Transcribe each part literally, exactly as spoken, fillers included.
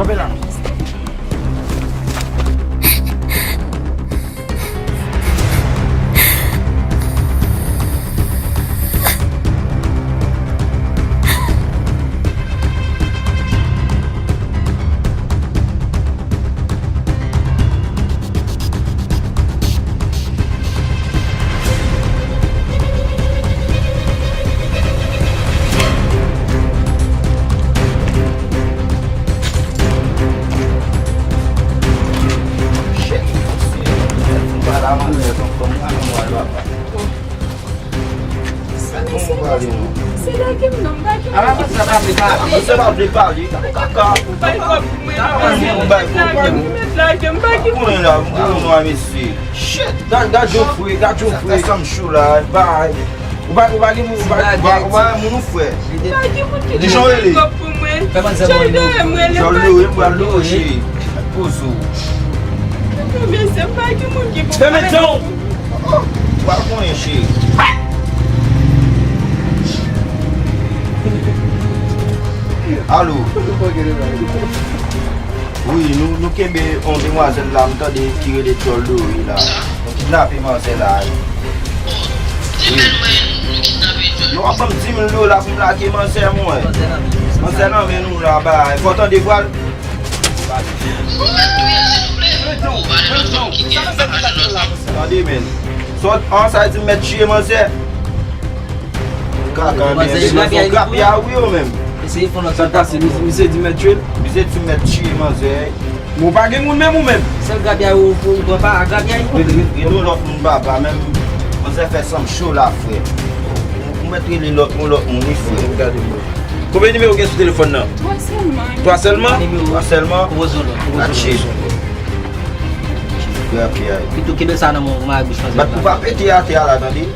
Kanpe la. Se lage m non, m pa gen. Ah, sa pa vle pale. Sa pa vle pale. Kaka. Bay kòb pou mwen. Bay kòb pou mwen. Lage m, lage m, pa gen. Konnen la, m konnen nou a mesye. Shit. Gad, gad yon fre, gad yon fre. Sa, sa m cho la, bay. Ou pa, ou pa gen moun, ou pa, ou pa, ou pa gen moun ou frè. Pa gen moun ki Kijan w rele? Kòb pou mwen. Fè manzè Jòl dòyè m, rele Jòl pa dòyè m, pral dòyè, cheri. Poze w. Mesye, m pa gen moun ki pou Fèmen djan w. Oh, ou pa konnen, cheri. Alo. Wi, nou, nou kenbe yon demwazèl la, m tande ki rele Djòl Dori la. Nou kidnape manzè la, wi. Wi. Yo ap ban m di mil dola pou m lage manzè mwen. Manzè nan men nou la, bay. Fò tande vwa l. Tande, men. Sòt an, sa di m mèt tiye manzè. Kaka, men, men, men, grapya, wi, yo menm. Eseye fè lòt. Sa k pase, misye, misye di mèt tiye l? Misye di mèt tiye manzè. Bon, pa gen moun menm ou menm? Sèl grapya ou, ou pran pa a grapya. Rele, rele yon lòt moun papa, menm manzè fè san m cho la, frè. Ou mèt rele lòt, yon lòt moun, wi, frè. Gade, bro. Konbyen nimewo gen sou telefòn nan? Twa sèlman. Twa sèlman? Twa sèlman? Pwopoze yon lòt. Atche. Grapya. Pito kenbe sa nan men w, mare bouch manzè. Bat pou pa pete atè a la, tande?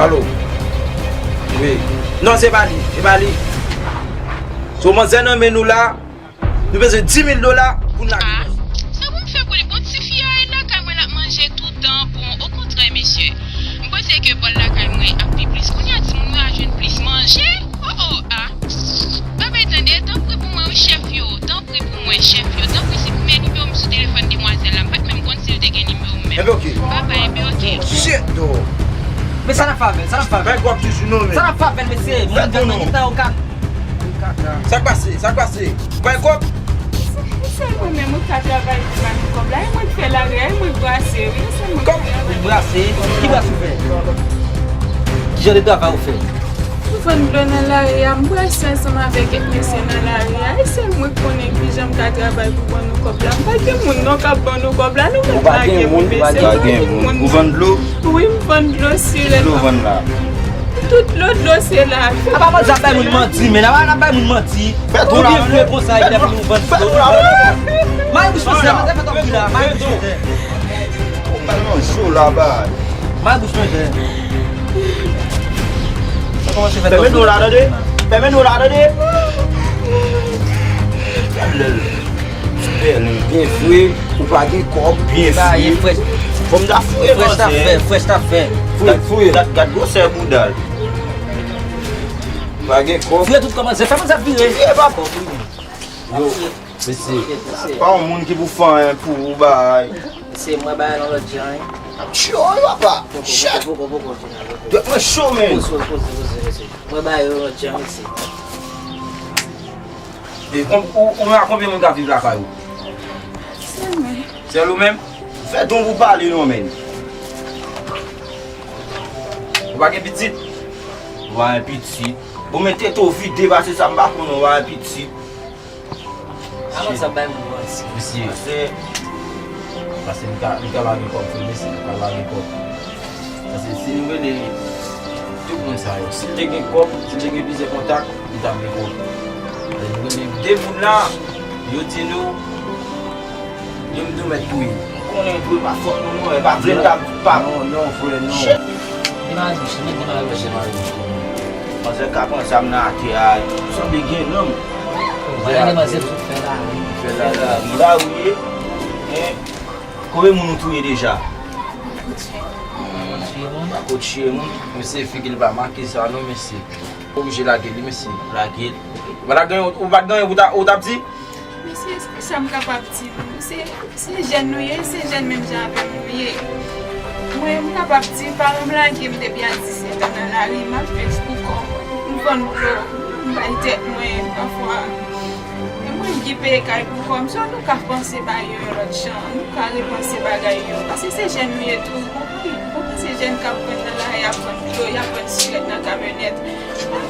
Alo. Wi. Non, se pa li, se pa li. Se yon manzè nan men nou la. Nou bezwen di mil dola pou n lage manzè. Sa pou m fè pou li? Bon, tifi a lakay mwen, l ap manje toutan. Bon, okontrè, mesye, m panse ke bò l lakay mwen ap pi plis. Kounye a, timoun mwen a jwenn plis manje. Oh, oh, ah. Babay, tande, tanpri pou mwen, wi, chèf yo. Tanpri pou mwen, chèf yo. Tanpri, se premye nimewo m sou telefòn demwazèl la. M pa t menm konn si l te gen nimewo m menm. Enben, oke. Babay, enben, oke. Shit, though. Men sa n ap fè avè l? Sa n ap fè avè l? Bay kòb toujou non, men. Sa n ap fè avè l, mesye? Moun gang nan gentan yo ka Sa k pase? Sa k pase? Bay kòb? E sèl mwen menm ou ka travay pou ban nou kòb la. E mwen k fè lari a, e mwen k brase, wi. E sèl mwen k travay. Ou brase? Ki brase ou fè? Ki jan de travay ou fè? M vann dlo nan lari a, m brase ansanm avèk kèk mesye nan lari a. E sèl mwen k konnen ki jan m ka travay pou ban nou kòb la. M pa gen moun non k ap ban nou kòb la. Nou menm pa gen moun, mesye. Pa gen moun. Ou vann dlo? Wi, m vann dlo sirèt. Ki dlo w vann la? Tout dlo, dlo se la. Apa manzè ap bay moun manti, men apa n ap bay moun manti. Fè tou la. Konbyen fre konsa, epi nou vann dlo? Mare bouch manzè, manzè fè tankou la, mare bouch manzè. Ou tèlman cho la, bay. Mare bouch manzè. Sa kòmanse fè tankou. Fèmen dlo la, tande. Fèmen dlo la, tande. Gad lè l. Bèl, byen fre, ou pa gen kòb, byen fre. Fòm ta fouye manzè. Frèch ta fè, frèch ta fè. Fouye, fouye. Gad, gad gwosè bouda l. Pa gen kòb. Fouye tout kòb manzè, fè manzè vire. Vire pa kòb, wi. Yo, mesye. Pa yon moun ki pou fè anyen pou ou, bay. Se mwen bay nan lòt jan, wi. Ap tiye w wi papa. Shit. Poko, poko, poko, Gina, poko. Dwèt mwen cho, men. Poze, poze, poze, poze. Mwen ba yo lòt jan isi. E kon, ou, ou menm a konbyen moun k ap viv lakay ou? Sèl mwen. Sèl ou menm? Fè don pou pale non, men. Ou pa gen pitit? Ou pa gen pitit. Ou men tete w vide pase sa, m pa konnen ou pa gen pitit. Avan sa bay moun manti. Mesye. Pase, pase m ka, m ka pa gen kòb, frè, mesye, m ka pa gen kòb. Pase si nou rele tout moun sa yo, si l te gen kòb, si l te gen plizyè kontak, li t ap gen kòb. Pase nou rele de moun la, yo di nou, yo m tou mèt touye. Konnen tou e pa fòt nou non, e pa vle l ta pa. Non, non, frè, non. Demare mouche, men demare mouche. Demare mouche. Manzè ka pran zam nan atè a, sanble gen nanm. Bagay demwazèl sot fè la wi. Fè la wi. La wi. Hein? Konbyen moun ou touye deja? Pako tcheye moun. Pako tcheye moun. Mesye, figi l pa make sa non, mesye. Oblije lage li, mesye. Lage l. Ou pa t gen, ou pa t gen, ou ta, ou t ap di? Mesye, se sa m kapab di nou. Se, se jèn nou ye, se jèn menm jan avè m nou ye. Mwen, m kapab di, paran m lage m depi a disèt an nan lari, m ap viv pou kò m. M vann dlo, m bay tèt mwen, pafwa. E mwen ki peye kay pou kò m. So, nou ka panse bagay yo yon lòt jan, nou ka repanse bagay yo. Paske se jèn nou ye tou. Ou konprann? Ou konprann se jèn k ap vann nan lari, ap vann dlo, y ap vann sichèt nan kamyonèt.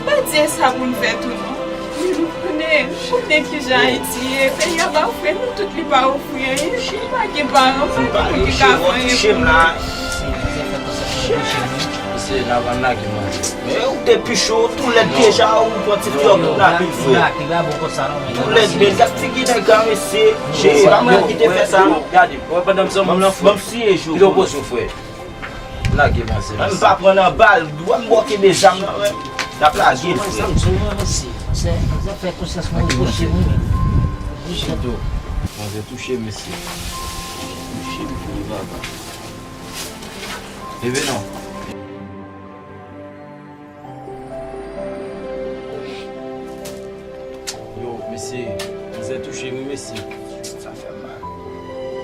Pa di e sa pou n fè tou non. Nou konnen, nou konnen kijan Ayiti ye. Peyi a pa ofri nou tout, li pa ofri anyen. Nou pa gen paran, pa gen moun ki ka fè anyen pou nou. Mesye, n ap ann lage manzè. Men ou te pi cho, tou lèd deja, ou pran ti fyòk, ou lage l, frè. Tou lèd, men gad figi nèg la, mesye. Cheri, pa mwen ki te fè sa. Gade, pandan m zanmi w lan, frè. Ban m siye je w. Kite w poze w, frè. Lage manzè. Menm pa pran nan bal, wè m bò kenbe zam nan, wè. N ap lage l, frè. Sa m di w, mesye. Sa fè konsyans mwen bouche, wi. Bouche. Manzè touche, mesye. Touche m, frè, papa. Leve non. Yo, mesye, manzè touche m, wi, mesye. Sa fè mal.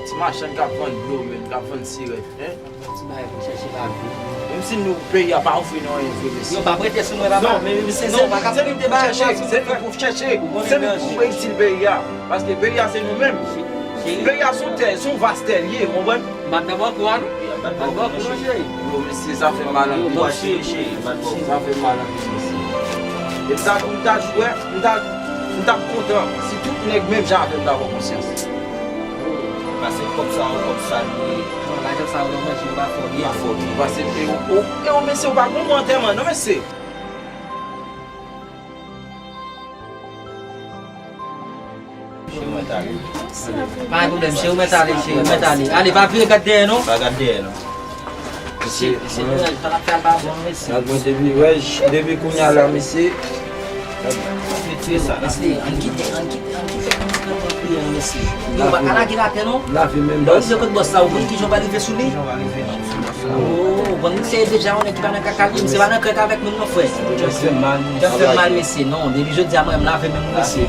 Ti machann k ap vann dlo, menm, k ap vann sirèt, hein? Ti bagay pou chèche lavi. Menm si nou, peyi a pa ofri nou anyen vre, mesye. Yo, pa prete sou mwen, papa. Non, men, men se, non, se, pa ka se nou pou chèche, se nou pou chèche, se nou pou reyisi peyi a. Paske peyi a se nou menm. Peyi a se yon tè, se yon vas tè l ye, ou konprann? M ap dabò tou a nou. M ap dabò tou non, cheri. Yo, mesye, sa fè mal anpil. Sa fè mal anpil, mesye. E m ta, m ta, wè, m ta, m t ap kontan si tout nèg menm jan avè m ta pran konsyans. Pase kòb sa yo, kòb sa l ye. Non, lajan sa yo nan manje yo pa fò byen. Pa fò byen. Pase e yo, e yo, mesye, yo pa gon antèman non, mesye. Pa gen pwoblèm, cheri, ou mèt ale, cheri, ou mèt ale. Ale, pa vire gad dèyè, non. Pa gad dèyè, non. Mesye, mesye, kounye a, sa n ap fè a pa bon, mesye. Gad mwen depi, wè, depi kounye a la, mesye. Mesye, ann kite, ann kite, ann kite kòm se nan priye, mesye. Yo pa ka lage l atè, non. Lè w rive kot bòs la, ou konn kijan w va rive sou li? Oh, bon, misye deja yon nèg ki pa nan kaka li, misye pa nan krèk avèk moun non, frè. Kè m fè m mal, mesye, non. Depi jodi a, mwen, m lave men m, mesye.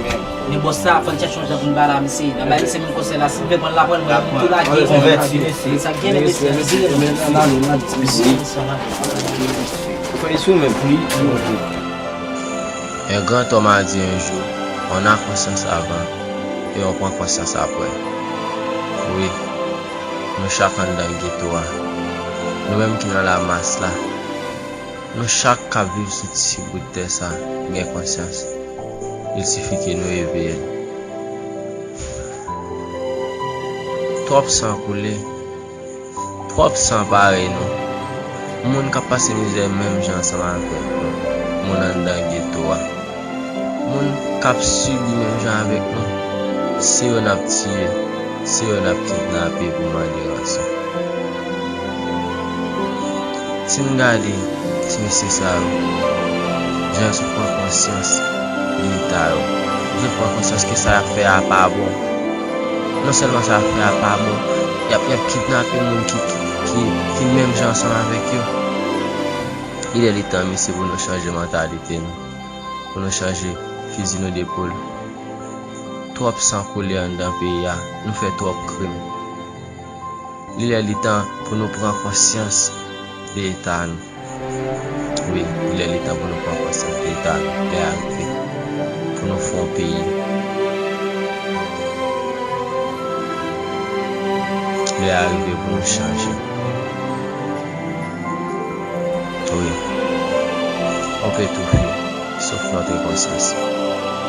Men bòs sa, fò n chèche yon jan pou n ba la, mesye. N a bay misye menm konsèy la, si l vle pran l, l a pran l, mwen, m tou lage. Konvèti, mesye. Sa gen, mesye, vire, non. Ou fè sou men, pli, pli. Un grand homme a dit un jour, on a conscience avant et on prend conscience après. Wi, nou chak anndan geto a. Nou menm ki nan lamas la, nou chak k ap viv sou ti bout tè sa gen konsyans. Il sifi ke nou eveye l. Twòp san koule, twòp san parèy nou. Moun k ap pase mizè menm jan ansanm avèk nou. Moun anndan geto a. Moun k ap sibi menm jan avèk nou. Se yo n ap tiye, se yo n ap kidnape pou mande ranson. Si n gade ti mesye sa yo, jan yo sot pran konsyans de eta yo, yo sot pran konsyans ke sa y ap fè a pa bon. Non sèlman sa y ap fè a pa bon, y ap, y ap kidnape moun ki, ki, ki, ki menm jan ansanm avèk yo. Li lè li tan, mesye, pou nou chanje mantalite nou, pou nou chanje fizi nou depòl. Twòp san koule anndan peyi a, nou fè twòp krim. Li lè li tan pou nou pran konsyans de eta nou. Wi, li lè li tan pou nou pran konsyans de eta nou. Lè a rive pou nou fè yon peyi. Lè a rive pou nou chanje. Wi. On peut tout faire, sauf notre conscience.